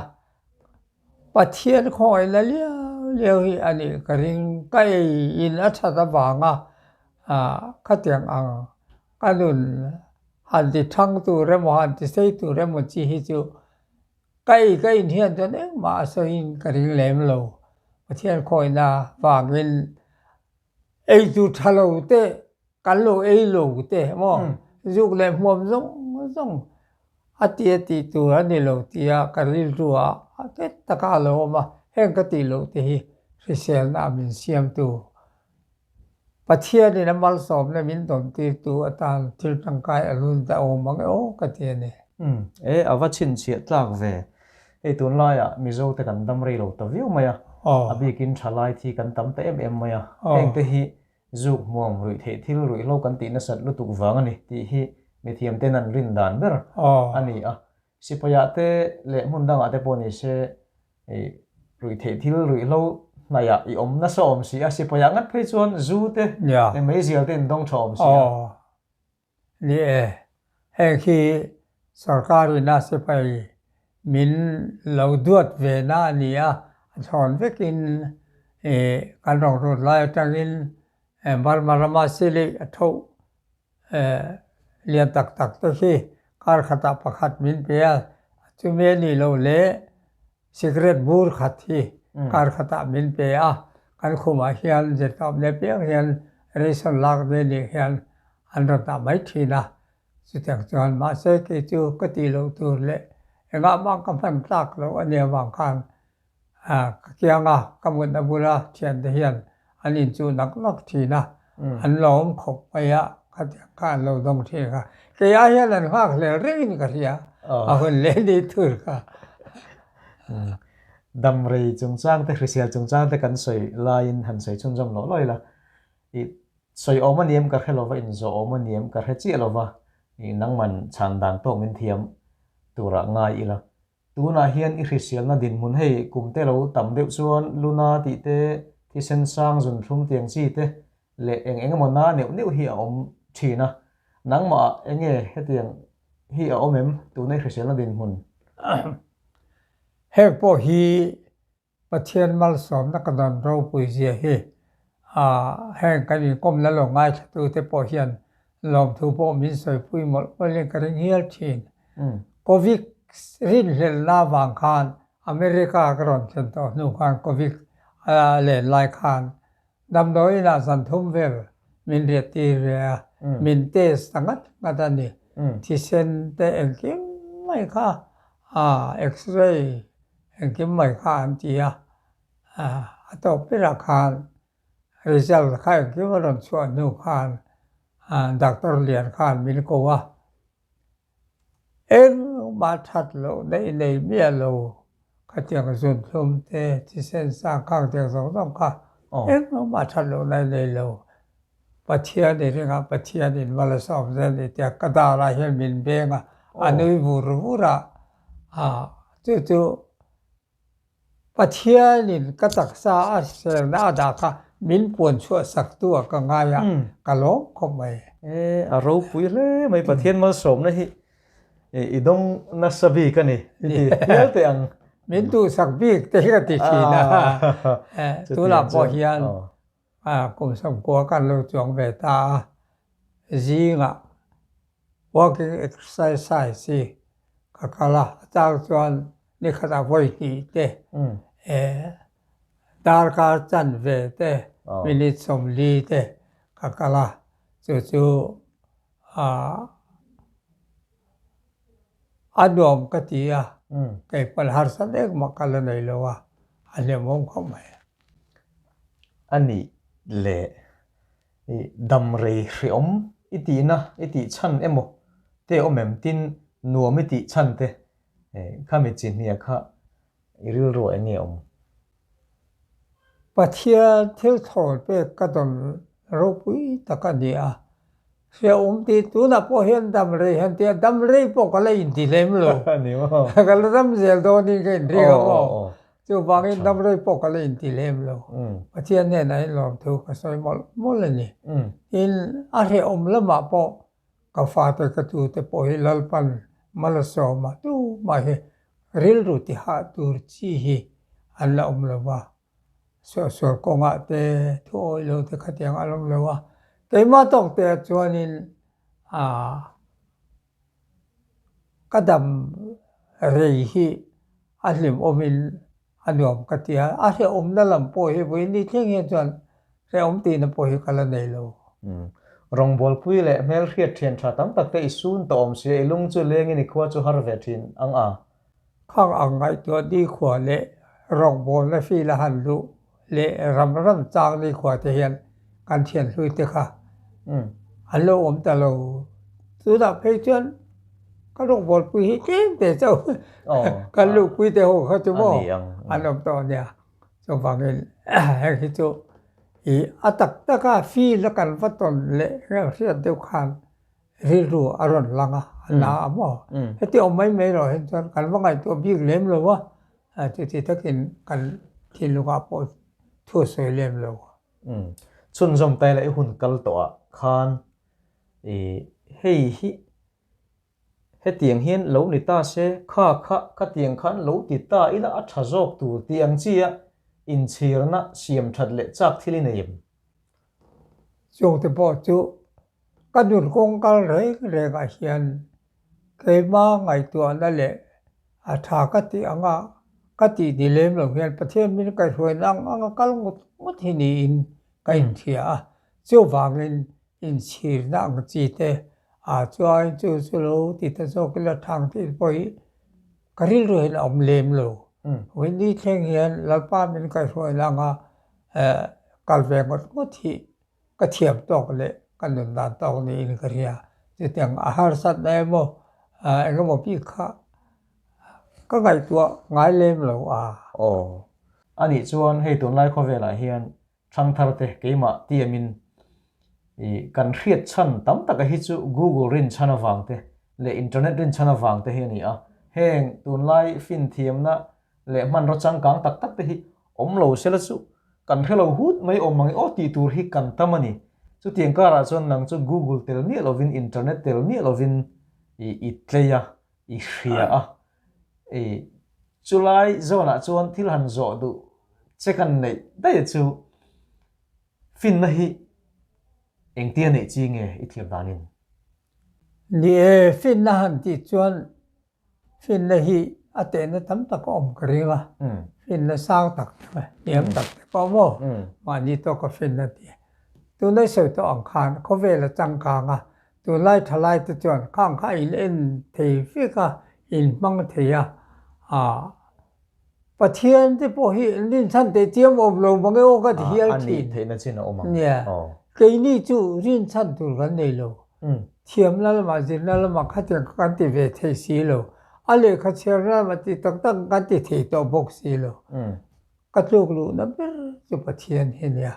Pathian khawngaihna liau liau hi a nih ka ring. Ka ei in a that avanga khatiang ang ka nun han ti thang tur emaw han ti sei tur emaw chi hi chu ka ei ka in hian chuan engmah a sawiin ka ring lem lo. Pathian khawngaihna vangin Eitur tha lo te, kan lo ei lo te maw, zuk leh hmuam zawng zawng a ti a tih tur a ni lo tia ka rilru ah a nghet taka a lo awm a, heng ka tih loh te hi hriselna a min siamtu Pathianin a malsawmna min dawntirtu atan thil tangkai a lun ta awm ang e aw ka ti a ni. Umm, e a va chhinchhiah tlak ve. Hei tunlaiah Mizo te kan dam rei lo ta viau mai a, a bikin thalai thi kan tam ta em em mai a, heng te hi zuk hmuam ruih theih thil ruihhlo kan tih nasat lutuk vang a ni tih hi mithiam ten an rin dan ber a ni a. Sipaiah te leh hmun dangah te pawh ni se ruih theih thil ruihhlo hnaihah i awm nasa awm si a, sipaiah ngat phei chuan zu te leh meizial te in dawng tha awm si a. Ni e, heng hi sorkarin a sipai min lo duat ve na a ni a, a chhawn vekin kan rawn rut lai atangin Burma rama silih a tho lian tak tak te khi kar khatah pakhat min pe a, chumi a nih loh leh Cigarette bur khat hi kar khatah min pe a, kan khumah hian zirtawp leh piang hian ration lak ve nih hian an rawn dah mai thin a, chutiang chuan mahse kei chu ka tih loh tur leh engah mah ka hman tlak loh a nih avang khan ka kiang a, ka mutna bula thiante hian an inchuh nak nak thin a, an lawm khawp mai a, khatiang kha an lo dawng thin kha. Kei ai hian an nghak hlel rengin ka hria, a hun leh ni tur kha. Damrei chungchang te, hrisel chungchang te kan sawi laiin han sawi chhunzawm loh lawih la. I sawi awm a ni em ka hre lova, inzawh awm a ni em ka hre chiah lova, i nangman chhan dan tawk min thiam turah ngai ila. Tunah hian i hriselna dinhmun hei kum te lo tam deuh chuan luna tih te, thisen sang zunthlum tiang chi te leh eng eng emaw na neuh neuh hi a awm thin a. Nangmah ah enge hetiang hi a awm em tuna i hriselna dinhmun? Heng pawh hi Pathian malsawmna ka dawn ropui zia hi heng kan inkawmna lo ngaithlatute pawh hian lawmthu pawh min sawipui mawlh mawlhin ka ring hial thin. Covid rinhlelhna avang khan America ka rawn thlen tawh hnu khan Covid a len lai khan damdawi inah zan thum vel min riah tir ve a, min test ta ngat ngat a ni. Thisen te engkim mai kha x-ray Engkim mai kha an ti a, a tawp berah khan result kha engkim a rawn chhuah hnu khan doctor lian khan min ko a, engmah that loh neih nei miah lo khatiang zunthlum te thisen sang khang tiang zawng zawng kha engmah that loh neih nei lo. Pathian i ringah Pathian in mal a sawm zel ni tia ka darah hian min beng a, a nui vur vur a, chu chu Pathianin ka taksa a hriselna a dah kha min puan chhuah sak tu ah ka ngai a, ka lawm khawp mai. E, a ropui hle mai Pathian malsawmna hi i dawng nasa bik a ni i ti hial teh ang. Min duhsak bik te hi ka ti thin a, tunah pawh hian kum 90 kan lo chuang ve ta a, zingah walking exercise hi ka kal a, a chang chuan ni khatah vawi hnih te darkar chanve te minute 40 te ka kal a, chu chu a nuam ka ti a, kei pawn harsa nek mah ka la nei lo a, a hlimawm khawp mai. A nih leh i dam rei hreawm i tihna i tih chhan emaw te awm em tin nuam i tih chhan te khami chi hniah kha i rilru eng nge awm? Pathian thil thawn pek ka dawn ropui tak a ni a, hrehawm tih tunah pawh hian dam rei han tia dam rei pawh ka la inti hlem lo, ka la dam zel dawnin ka inring ang aw, chuvangin dam rei pawh ka la inti hlem lo, Pathian hnenah hian lawmthu ka sawi mawlh mawlh a ni. Tin, a hrehawm lamah pawh Ka fate ka tute pawh hi Lalpan mal a sawm a, tumah hi rilru ti hah tur chi hi an la awm lo va, suahsual kawngah te thu awih lo te khatiang an awm lo a, keimah tawk te ah chuanin aah ka dam rei hi a hlimawmin A nuam ka ti a, a hrehawmna lam pawh hi vawiin ni thleng hian chuan hrehawm tihna pawh hi ka la nei lo. Rawngbawlpui leh hmelhriat thian tha tam tak te i sun tawh awm sia, i lung chu lengin i khua chu har ve thin ang a. Khang ang ngaihtuah nikhua leh rawngbawlna feel a han luh leh ram ram chang nikhua te hian kan thian hlui te kha an lo awm ta lo. Tunah phei chuan ka rawngbawlpui hi tlem te chauh kan luhpui te ho kha chu maw an awm tawh a nia. Chuvangin heng hi chu ih a tak taka field a kan va tawn leh hriat deuh khan rilru a rawn lang a, a na a maw. Heti awm mai mai erawh hian chuan kan va ngaihtuah bik lem lo a, chuti takin kan thinlungah pawh thu a sawi lem lo. Chhunzawm tai la i hun kal tawh ah khan i hei hi hetiang hian lo ni ta se kha kha khatiang khan lo ti ta ila a tha zawk tur tih ang chi a inchhirna siam that leh chak thil i nei em? Chungte pawh chu ka nun kawng kal reng reng ah hian Keimah ngaihtuahna leh a tha ka tih anga ka tih ni lem lo hian Pathian min kaihhruaina ang anga kal ngawt ngawt hi niin ka inhria a, chuvangin inchhirna ang chi te ah chuan chu chu lo ti ta zawk ila thang tih pawh hi ka rilru hian a awm lem lo. Vawiin thleng hian Lalpa min kaihhruaina anga kal ve ngawt ngawt hi Ka thiam tawk leh ka nun dan tawk niin ka hria. Chutiang a harsatna emaw eng emaw bik kha ka ngaihtuah ngai lem lo a. Aw. Anih chuan hei tunlai khawvelah hian thangthar te keimah tiamin i kan hriat chhan tam taka hi chu Google rinchhan avang te leh internet rinchhan avang te hi a ni a. Heng tunlai finthiamna leh hmanraw changkang tak tak te hi awm lo sela chu kan hre lo hut mai awm ang i aw tih tur hi kan tam a ni. Chutiang karah chuan nang chu Google tel miah lovin internet tel miah lovin i i tlei a, i hria a. I chulai zawnah chuan thil han zawh duh che kan neih daih chu finna hi engtia neih chi nge i thlir danin? Ni e, finna han tih chuan Finna hi a tehna tam tak a awm ka ring a, finna sang tak te hniam tak te pawh maw mahni tawka finna ti. Tunlai sawi tawh ang khan khawvel a changkang a, tunlai thalai te chuan khang kha in en thei vek a, in hmang thei a, ah Pathian te pawh hi rinchhan teh chiam awm lo mange aw ka ti hial thin. Nia, keini chu rinchhan tur kan nei lo. Thiamna lamah zirna lamah khatiang kha kan ti ve thei si lo. A lehkha chhiarna lamah ti tak tak kan ti thei tawh bawk si lo. Ka tluk luhna ber chu Pathian hi nia.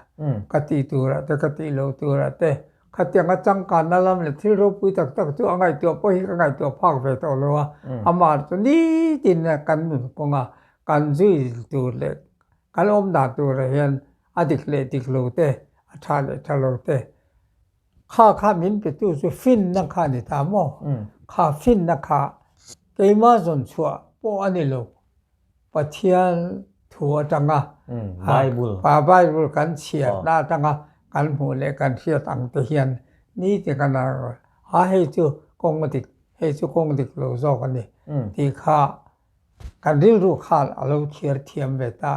Ka tih turah te ka tih loh turah te khatiang a changkanna lam leh thil ropui tak tak chu a ngaihtuah pawh hi ka ngaihtuah phak ve tawh lo a. Amah chu nitin kan nun kawnga kan zui tur leh kan awm dan turah hian. A dik leh dik lo te, a tha leh tha lo te, kha kha min petu chu finna kha a ni ta maw? Kha finna kha keimah zawn chhuah pawh a ni lo. Pathian thu atanga Bible kan chhiatna atanga kan hmuh leh kan hriat ang te hian ni te kan a hei chu kawng dik, hei chu kawng dik lo zawk a ni tih kha kan rilru khan a lo chhiar thiam ve ta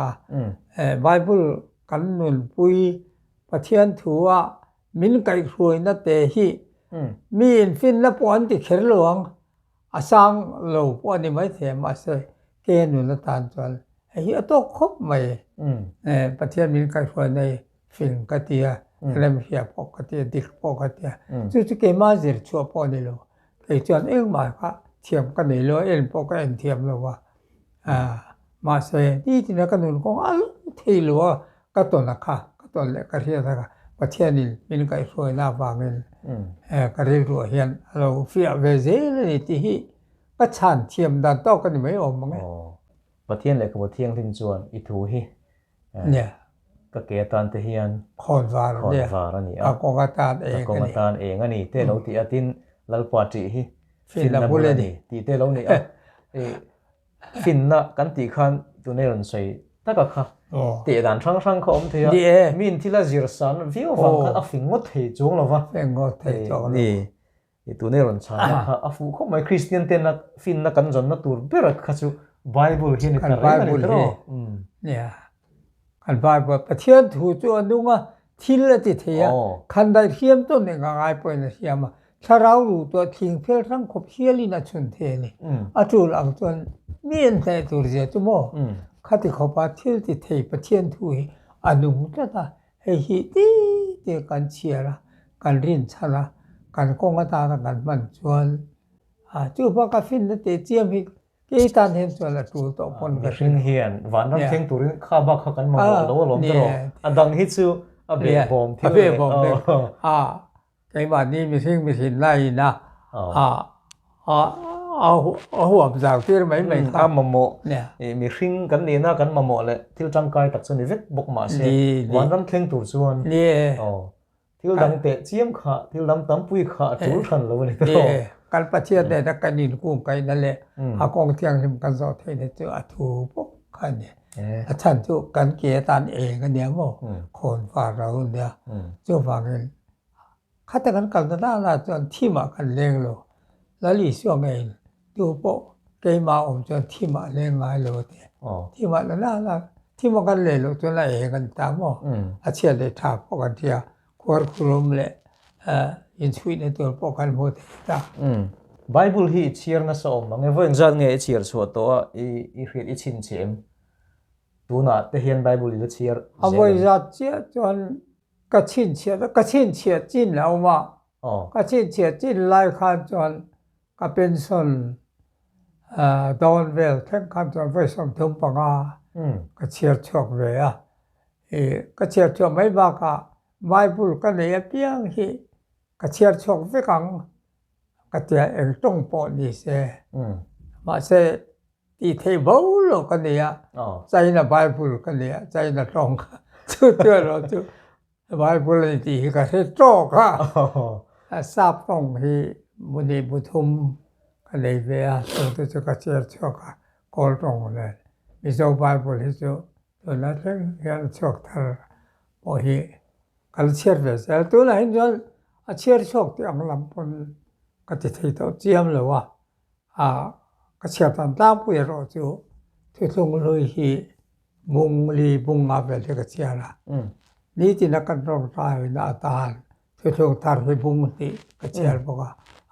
a. Bible kan nunpui Pathian thu a min kaihhruaina te hi mi infinna pawh an ti kher lo ang. A sang lo pawh a ni maithei a, mahse ke nun atan chuan hei hi a tawk khawp mai. Pathian min kaihhruaina hi fing ka ti a, remhria pawh ka ti a, dik pawh ka ti a. Chu chu keimah zir chhuah pawh a ni lo. Kei chuan engmah kha thiam ka nei lo a, en pawh ka en thiam lo a. Mahse nitin a ka nun kawng a lo thei lo a, ka tawn a kha, ka tawn leh ka hriat a kha, Pathianin min kaihhruaina avangin ka rilruah hian a lo fiah ve zel a ni tih hi ka chhan thiam dan tawk a ni mai awm ang e. Pathian lehkhabu thianghlim chuan i thu hi ka ke atan te hian khawnvar a ni a, ka kawng atan eng a ni, ka kawng atan eng a ni te lo ti a, tin Lalpa ṭih hi finna bul a ni tih te lo ni a. Finna kan tih khan tunei rawn sawi taka kha teh dan hrang hrang kha awm thei a, miin thil a zir san viau vang khan a fing ngawt thei chuang lo va. Ni, tunei rawn chhana kha a fuh khawp mai. Kristian tena finna kan zawnna tur ber kha chu Bible hi a ni ta reng a ni tawh. Nia, Kan Bible Pathian thu chu a nung a, thil a ti thei a, khandaih hriam tawn eng a ngai pawhin a hriam a, thlarau ruh tuah thing fel hrang khawp hialin a chhun thei a ni. A tul ang chuan mi an hneh tur zia chu maw? Khati khawpa thil ti thei Pathian thu hi a nung tlat a, hei hi ti te kan chhiar a, kan rinchhan a, kan kawng atana kan hman chuan chu baka finna teh chiam hi Kei tan hian chuan a tul tawh pawn ka hria. Mihring hian vanram thleng turin kha bak kha kan mamawh lo alawm tawh. A dang hi chu a behbawm thil leh. A behbawm thil. A keimahni mihring mihrin laiin a a huam zau tir mai mai kha. A mamawh mihring kan nihna kan mamawh leh thil tangkai tak chu ni vek bawk mahse vanram thleng tur chuan. Thil dang teh chiam kha, thil dang tampui kha a tul hran lo a ni tawh. Ni, kan Pathian nena kan inkungkaihna leh a kawng thianghlim kan zawh theihna chu a thu bawk kha a ni. A chhan chu kan ke atan eng a nia maw, khawnvar lo a nia. Chuvangin khata kan kalna danah chuan thimah kan leng lo. Lal Isua ngeiin Tu pawh keimah awm chuan thimah leng ngai lo a ti. Thimah la la la, thima kan leh loh chuan a eng a ni ta maw? A chhiat leh tha pawh kan hria, khuar khurum leh inchhuihna tur pawh kan hmu thei ta. Bible hi i chhiar nasa awm ang e, vawi engzat nge i chhiar chhuah tawh a, i hriat i chhinchhiah em? Tunah te hian Bible i la chhiar zel em? A vawi zat chiah chuan ka chhinchhiah, ka chhinchhiah chin a awm a, ka chhinchhiah chin lai khan chuan Ka pension dawn vel thleng khan chuan vawi 35 ka chhiar chhuak ve a. Ih ka chhiar chhuah mai bakah Bible ka nei apiang hi ka chhiar chhuak vek ang ka tia eng tawng pawh ni se. Mahse tih theih bo lo ka nei a, China Bible ka nei a, China tawng chu chu erawh chu Bible a ni tih hi ka hre tawk a, sap tawng hi bu hnih bu thum ka nei ve a, chungte chu ka chhiar chhuak a, Kawl tawng nen Mizo Bible hi chu tunah thleng hian a chhuak thar pawh hi ka la chhiar ve zel. Tunah hian chuan a chhiar chhuak tih ang lam pawn ka ti thei tawh chiam lo a, ka chhiar tan tlangpui erawh chu thuthlung hlui hi Bung li bung nga vel hi ka chhiar a, nitina kan rawngtaina atan thuthlung thar hi bung hnih ka chhiar bawk a,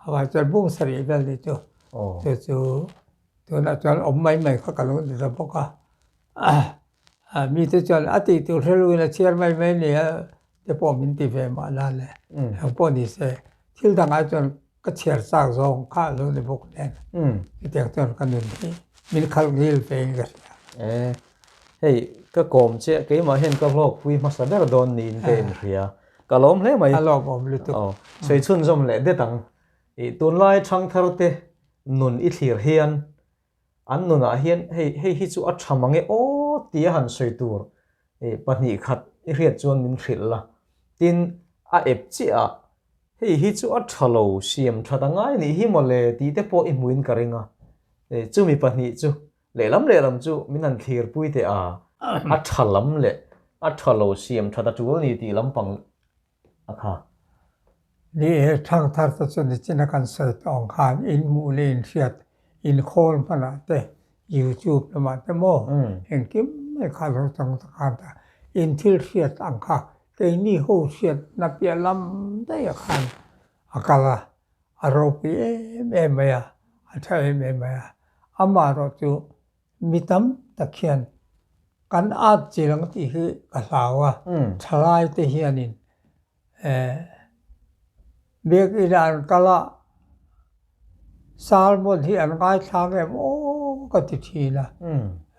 amah chuan bung sarih vel ni chu chu chu tunah chuan awm mai mai kha ka lo ni ta bawk a, mite chuan a tih tur hre luin a chhiar mai mai nia te pawh min ti ve mahna le, engpawh ni se thil dangah chuan ka chhiar chak zawng kha a lo ni bawk nen chutiang chuan ka nun hi min khalh ngil ve in ka hria. E, hei ka kawm che keimah hian ka hlawkpui hmasa ber dawn niin ka inhria. Ka lawm hle mai. A lawmawm lutuk. Aw, sawi chhunzawm leh det ang. I tunlai thangthar te nun i thlir hian an nunah hian hei hei hi chu a tha mang e aw tia han sawi tur 2 khat. i hriat chuan min hrilh la. Tin, a ep chiah a, hei hi chu a tha lo, siam that a ngai nih hi mawle tih te pawh i hmuin ka ring a. Chumi pahnih chu lehlam lehlam chu min han thlirpui teh a, a tha lam leh a tha lo siam that a tul ni tih lampang a kha. Ni e, thangthar te chu nichina kan sawi tawh ang khan in hmuh leh in hriat, in khawl hmanah te, YouTube lamah te maw engkim mai kha lo chang ta khan ta in thil hriat ang kha keini ho hriatna piah lam daih ah khan a kal a, a ropui em em mai a, a tha em em mai a, amaherawh chu Mi tam tak hian kan at chil ang tih hi ka hlau a, thalai te hianin biakinn ah an kal a, sermon hi an ngaithla ngem aw ka ti thin a,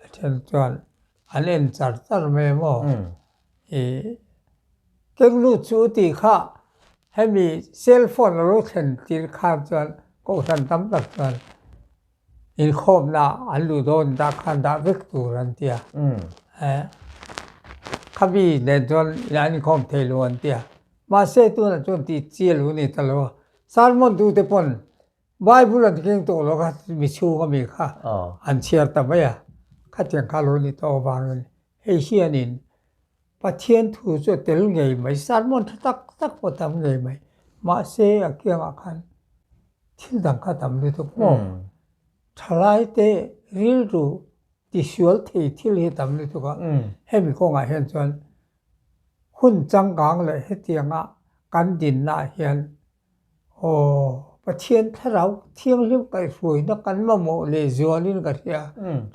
a then chuan an en char char mai a maw, ih keng lut chu tih kha hemi cell phone a lo thlen tir khan chuan kohhran tam tak chuan. Inkhawmna an luh dawn dah khan dah vek tur an ti a. Khami nen chuan an inkhawm thei lo an ti a. Mahse tunah chuan tih chi a lo ni ta lo a. Sermon tute pawn Bible an keng tawh lo kha mi chhung ami kha an chhiar ta mai a. Khatiang kha lo ni tawh avangin hei hianin Pathian thu chu a tel ngei mai, sermon tha tak tak pawh tam ngei mai. Mahse a kiangah khan thil dang kha tam lutuk maw? Thalai te rilru tisual thei thil hi tam lutuk a, hemi kawngah hian chuan hun changkang leh hetianga kan dinnaah hian Aw, Pathian thlarau thianghlim kaihhruaina kan mamawh leh zualin ka hria.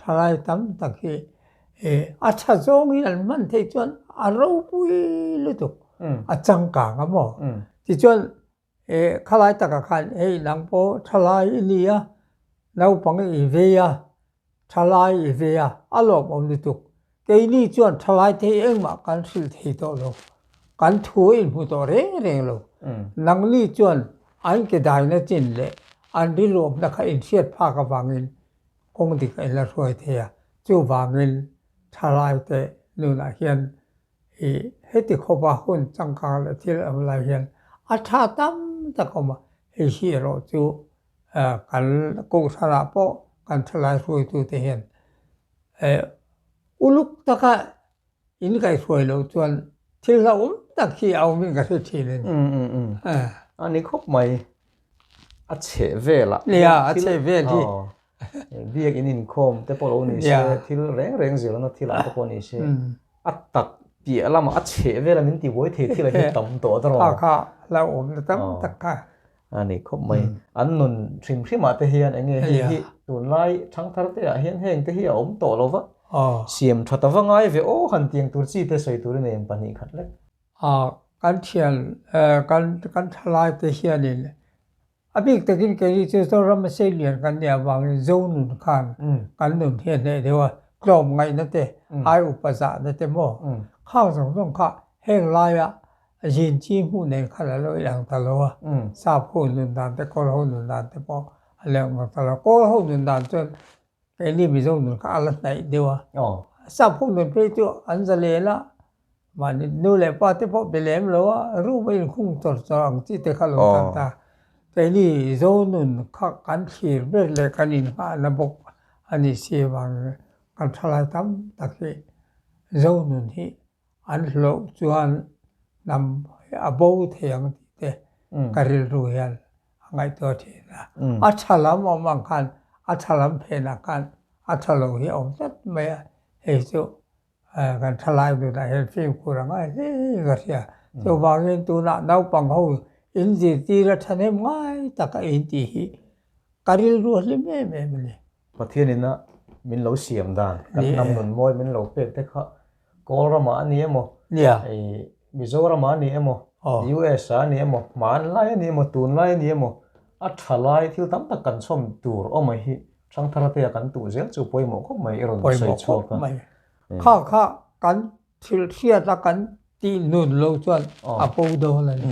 Thalai tam tak hi a tha zawngin an hman theih chuan a ropui lutuk, a changkang a maw? Tichuan khalai takah khan hei nang pawh thalai i ni a, naupang i vei a, Thalai i ve a, a lawmawm lutuk. Keini chuan thalai te hi engmah kan hrilh thei tawh lo. Kan thu a inhmu tawh reng reng lo. Nangni chuan an ke daina chin leh an rilruamna kha inhriat phak avangin kawng dik a inla hruai thei a. Chuvangin thalai te nunah hian i heti khawpa hun changkang leh thil awm lai hian a tha tam tak a awm a. Hei hi erawh chu Kan kohhranah pawh kan thalai hruaitute hian uluk taka in kaihhruai loh chuan thil hlauhawm tak hi a awmin ka hre thin a ni. A ni khawp mai. A chheh velah. Nia, a chheh vel hi. Biakin inkhawm te pawh lo ni se, thil reng reng zirna thilah te pawh ni se. A tak piah lamah a chheh vela min tibuai thei thil a hi tam tawh dawn. Kha kha hlauhawm na tam tak kha. A ni khawp mai. An nun hrim hrimah te hian eng nge hei hi tunlai thangthar te ah hian heng te hi a awm tawh lo va. Siam tha ta va ngai ve aw han tiang tur chi te sawi turin ei ang 2 khat lek. Kan thian kan kan thalai te hianin A bik takin keini chu Zoram a seilian kan nih avangin Zo nun khan kan nun hi a hneh deuh a, tlawm ngaihna te, ai upa zahna te maw khang zawng zawng kha heng laia zin chi hmuh nen khan a lo inang ta lo a, sap ho nun dan te, kawl ho nun dan te pawh a lo inang ta lo. Kawl ho nun dan chuan keini Mizo nun kha a la hnaih deuh a, sap ho nun phei chu an zalen a, Mahni nu leh pa te pawh be lem lo a, room a inkhung chawr chawr ang chi te kha lo tan ta. Keini Zonun kha kan thlir ber leh kan inngahna bawk a ni si avangin kan thalai tam tak hi Zonun hi an hlawh chuan hnam hi a bo thei ang tih te ka rilru hian a ngaihtuah thin a. A tha lam awm ang khan a tha lam phenah khan a tha lo hi a awm tlat mai a, hei chu Kan thalai nunah hian fimkhur a ngai hle ka hria. Chuvangin tunah naupang ho in zirtir a thahnem ngai tak a in tih hi ka rilru a hlim em em a ni. Pathian ina min lo siam dan, kan hnam nun mawi min lo pek te kha Kawl ramah a ni emaw, Mizoramah a ni emaw, US ah a ni emaw, hmanlai a ni emaw, tunlai a ni emaw, a thalai thil tam tak kan chhawm tur awm a hi Thangthar te a kan tuh zel chu pawimawh khawp mai i rawn sawi chhuak a. Kha kha kan thil hriat a kan tih nun lo chuan a po dawn a ni.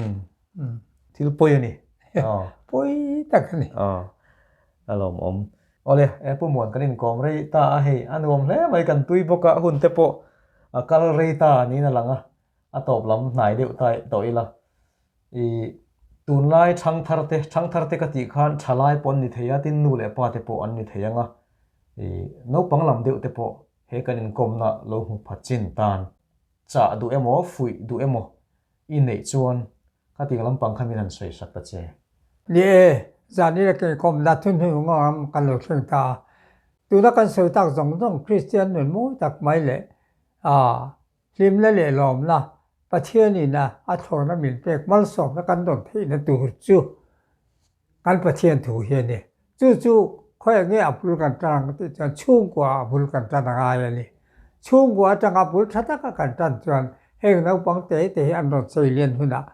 Thil pawi a ni. Pawi tak a ni. A lawmawm. Awle, Pu Muan kan inkawm rei ta a hei, a nuam hle mai kan tui bawk a, hun te pawh a kal rei ta niin a lang a. A tawp lam hnai deuh ta tawh ila. I tunlai thangthar te, thangthar te ka tih khan thalai pawh an ni thei a, tin nu leh pa te pawh an ni thei ang a. I naupang lam deuh te pawh he kan inkawmna lo hmu pha chin tan chah duh emaw, fuih duh emaw i neih chuan Khatiang lampang kha min han sawi sak ta che. Ni e, zan ila keikawmna thunhnu ngam kan lo thleng ta a. Tuna kan sawi tak zawng zawng Kristian nun mawi tak mai leh a hlimna leh lawmna Pathianin a a thlawrna min pek malsawmna kan dawn theihna tur chu Kan Pathian thu hi a ni. Chu chu khawiah nge a bul kan tan ang tih chuan chhungkua a bul kan tan a ngai a ni. Chhungkua atanga bul tha taka kan tan chuan heng naupang te te hi an rawn sawi lian hunah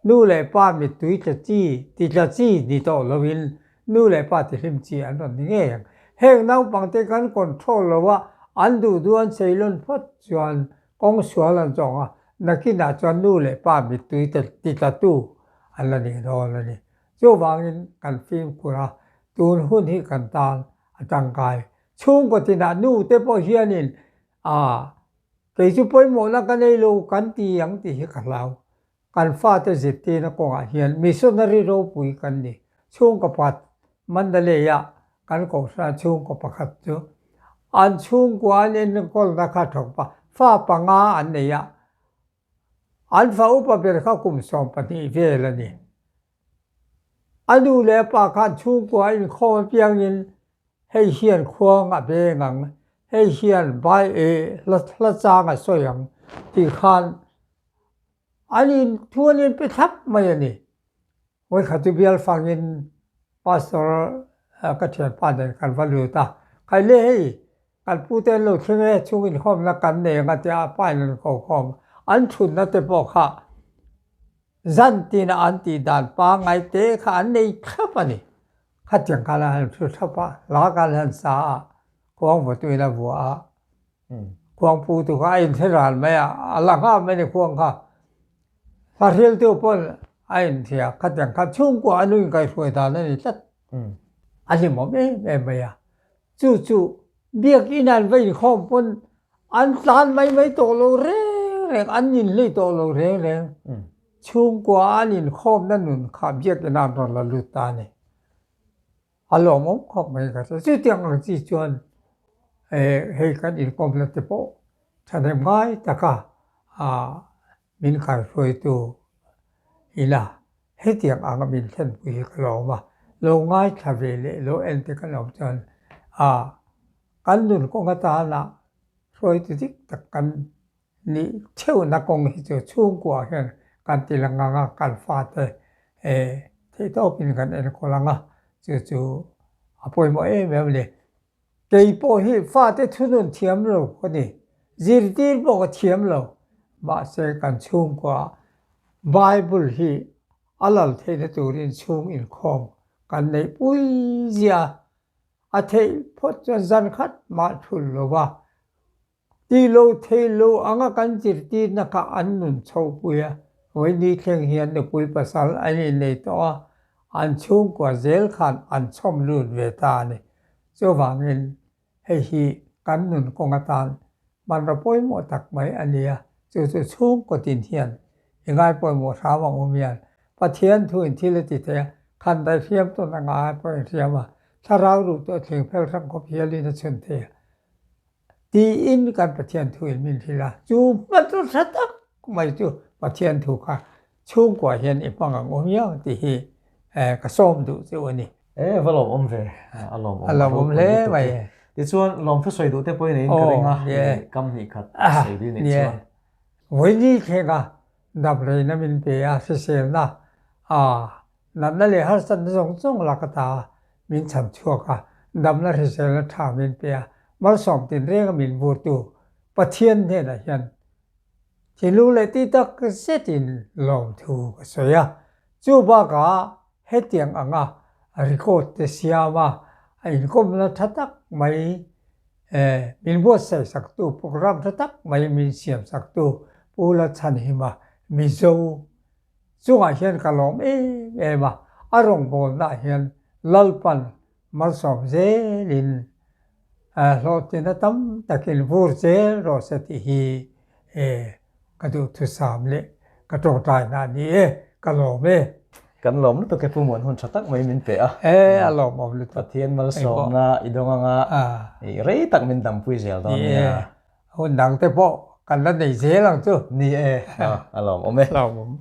nu leh pa mittui tla chi, ti tla chi ni tawh loin nu leh pa tihlim chi an rawn ni ngei ang. Heng naupang te kan control lo a, an duh duh an sawi lawn phawt chuan kawng sual an zawng a, nakinah chuan nu leh pa mittui ti tlatu an la nih dawn a ni. Chuvangin kan fimkhur a, tun hun hi kan tan a tangkai. Chhungkaw tinah nu te pawh hianin a kei chu pawimawhna ka nei lo kan ti ang tih hi ka hlau. Kan fate zirtirna kawngah hian missionary ropui kan ni. Chhungkaw pat Mandalay-a kan kohhran chhungkaw pakhat chu an chhungkua an enkawlna kha thawk pa fa panga an nei a, An fa upa ber kha kum 12 vel a ni. A nu leh a pa khan chhungkua a inkhawm apiangin hei hian khuang a beng ang, hei hian bai eh hla chang a sawi ang tih khan an in thu an inpe thlap mai a ni. Vawikhat chu bial fangin Pastor ka thianpa nen kan va lut a, Khaile hei kan pute an lo thleng e, chhung inkhawmna kan nei ang a tia a pa in an ko khawm. An thutna te pawh kha zan tina an tih dan pangngai te kha an nei thlap a ni. Khatiang khan an han thu thlap a, hla khan an han sa a, khuang vawtuin a vuah a. Khuang pu tu kha a inhre ral mai a, a la nghah mai ni khuang kha. Hla hriltu pawn a inhria, khatiang kha chhungkua a nuin kaihruai dan a ni tlat. A hlimawm em em mai a. Chu chu biakin an va inkhawm pawn an tlan mai mai tawh lo reng reng, an ninhlei tawh lo reng reng. Chhungkua an inkhawmna nun kha biakin an rawn la lut ta a ni. A lawmawm khawp mai ka hria. Chutiang ang chi chuan hei kan inkawmna te pawh thahnem ngai taka min kaihruaitu ila hetiang anga min thlenpui hi ka lawm a. Lo ngaithla ve leh lo en te kan awm chuan kan nun kawng atana hruaitu dik tak kan Nih theuhna kawng hi chu chhungkua hian kan ti lang ang a, kan fate theihtawpin kan enkawl ang a, chu chu a pawimawh em em a ni. Kei pawh hi fate thunun thiam lo ka ni, zirtir pawh ka thiam lo, mahse kan chhungkua Bible hi a lal theihna turin chhung inkhawm kan neihpui ziah a, a theih phawt chuan zan khat mah thul lo va, Ti lo thei lo anga kan zirtirna kha an nun chhohpui a, vawiini thleng hian nupui pasal an innei tawh a, an chhungkua zel khan an chhawm lut ve ta a ni. Chuvangin hei hi kan nun kawng atan hmanraw pawimawh tak mai a ni a, chu chu chhungkaw tin hian i ngai pawimawh hram ang u mian. Pathian thuin thil a ti thei a, khan daihriam tawn anga ai pawh inhriam a, thlarau ruh chu a thleng fel hrang khawp hialin a chhun thei a. Tiin kan Pathian thu in min hrilh a, chu hmanraw tha tak mai chu Pathian thu kha chhungkua hian i hmang ang u hiang tih hi ka sawm duh chu a ni. E va lawmawm ve, a lawmawm a lawmawm hle mai. Tichuan lawmthu sawi duh te pawhin in ka ring a, kam hnih khat sawi duh nih chuan. Vawiini thlenga damreina min pe a, hriselna a Natna leh harsatna zawng zawng lak ata min chhan chhuak a, damna hriselna tha min pe a, malsawm tinrenga min vurtu Pathian hnenah hian thinlung leh ti tak zetin lawmthu ka sawi a. Chu bakah hetiang anga record te siam a, a inkawmna tha tak mai min buatsaih saktu, program tha tak mai min siam saktu Pu Lachhanhima Mizo Chungah hian ka lawm em em a, a rawngbawlnaah hian Lalpan malsawm zelin hlawhtlinna tam takin vur zel rawh se tih hi. ka duhthusam leh ka tawngtaina a ni e, ka lawm e. Kan lawm lutuk e Pu Muan hun tha tak mai min pe a. E, a lawmawm lutuk. Pathian malsawmna i dawng anga i rei tak min dampui zel dawn nia. Hun dang te pawh kan la nei zel ang chu. Ni e, a lawmawm e. Lawmawm.